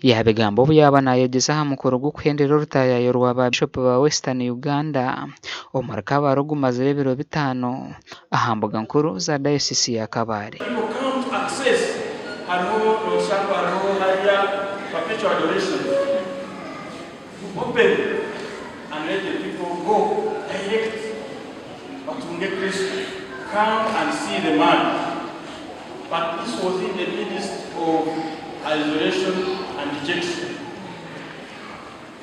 Yaabigamba obu yaaba naayegyesa aha mukoro gw'okuhendera orutaayaayo rwa ba Bishopu ba Western Uganda omuri Kabale ogumazire ebiro bitaano aha mbuga nkuru za Dayosisi ya Kabale. People come to access hariho noshangwa hariho hariya perpetual adoration you open and let the people go direct batunge Kristo come and see the man. But this was in the midst of isolation and dejection.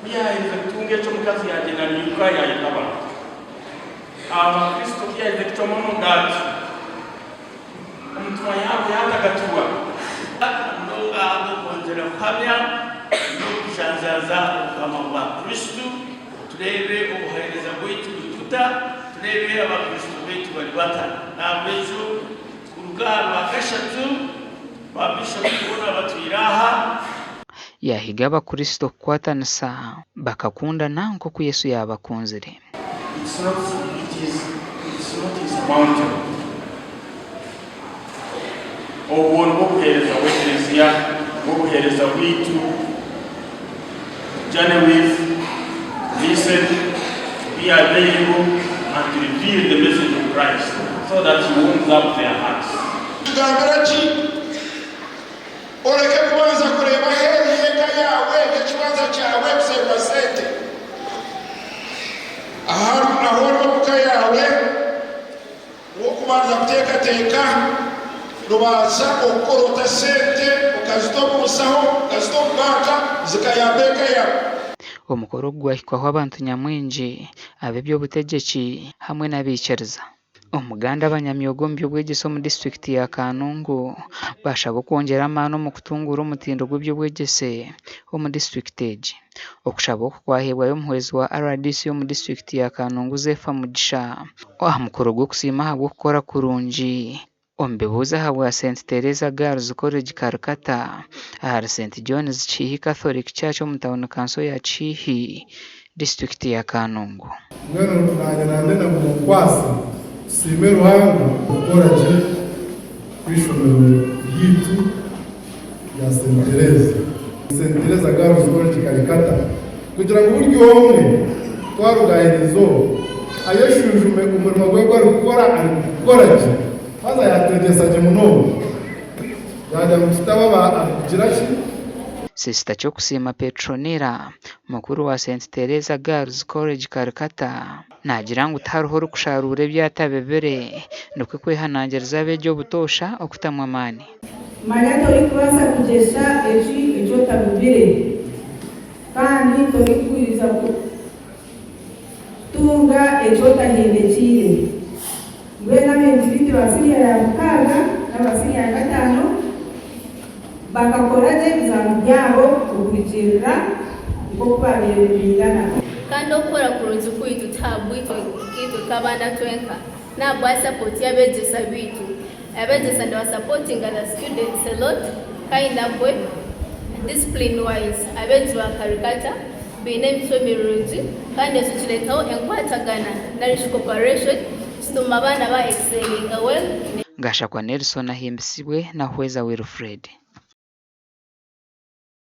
Ku yaaherize kutunga ekyo omukazi yaagyenda nairuka yaayeta abantu. Abakristo ku yaaherize kucwamu omugaati, omutima yaabo yaatagatirwa. Munonga ahabw'okwongyera kuhamya n'okujanjaaza Obukama bwa Kristo, tureebe obuheereza bwaitu buri buta, tureebe Abakristo baitu bari bata. N'ahabw'ekyo Kuruga aha Rwakashatu, ba Bishopu boona batwire aha. Yaahiga Abakristo kukwatanisa bakakundana nk'oku Yesu yaabakunzire. It's not, it is, it's not insurmountable. Obwo nibwo buheereza bw'Eklezia, nibwo buheereza bwaitu, to journey with, to listen, to be available and to reveal the message of Christ so that he warms up their hearts. Tugambira ki? Oreke kubanza kureeba aheeru y'eka yaawe y'ekibanja kyawe kusherura sente. Ahu ori omuka yaawe, W'okubanza kuteekateeka, Nobaasa okukora ota sente okazita omu nsaho, okazita omu banka zikayamba eka yaawe? Omukoro ogu gwahikwaho abantu nyamwingi, ab'eby'obutegyeki hamwe n'abaikiriza. Omuganda abanyamyoga omu by'obwegyese omu disiturikiti ya Kanungu baashaba okwongyera amaani omu kutunguura omutindo gw'eby'obwegyese omu disiturikiti egi. Okushaba oku kwaheebwayo omuhwezi wa rdc omu disiturikiti ya Kanungu Zepha Mugisha aha mukoro gw'okusiima ahabw'okukora kurungi omu bibuuzo ahabwa St Teresa Girls College Karikata ahari St John's Kihihi Catholic Church omu tauni kanso ya Kihihi, disiturikiti ya Kanungu. Mbwenu naanye nandenda ngu munkwase tusiime Ruhanga okukora gye kw'eishomero ryaitu rya Saint Theresa, Saint Theresa Girls College Karikata kugira ngu buri omwe twaruga aha erizooba ayeshwijume omurimo gwe ogu arikukora arikugukora gye haza yatwegyesa gye munonga yaagira ngu tutaba aba arikugira ki. Siisita Kyokusiima Petronilla, mukuru wa Saint Theresa Girls College Karikata, naagira ngu tihariho orikusharuura ebi atabibire, nikwo kwehanangiriza abeegi obutoosha okutamu amaani. Manya torikubaasa kugyesha eki eki otabibire, kandi torikwija kutunga eki otahendekiire. Mbwenu abeegi baitu ba siniya ya mukaaga n'aba siniya ya kataano bakakora gye ebizamu byabo okuhikiirira nk'oku baabaire nibaingana. Kandi okukora kurungi kwaitu tihabwaitu nkaitwe nk'abaana twenka, n'ahabwa support y'abeegyesa baitu. Abeegyesa nibasapotinga the students a lot kandi nabwe discipline wise abeegi ba Karikata baine emicwe mirungi kandi ekyo kireetaho enkwatagana narishi cooperation kituma abaana ba excellinga well. Gashakwa Nelson ahimbisibwe na Hweza Wilfred.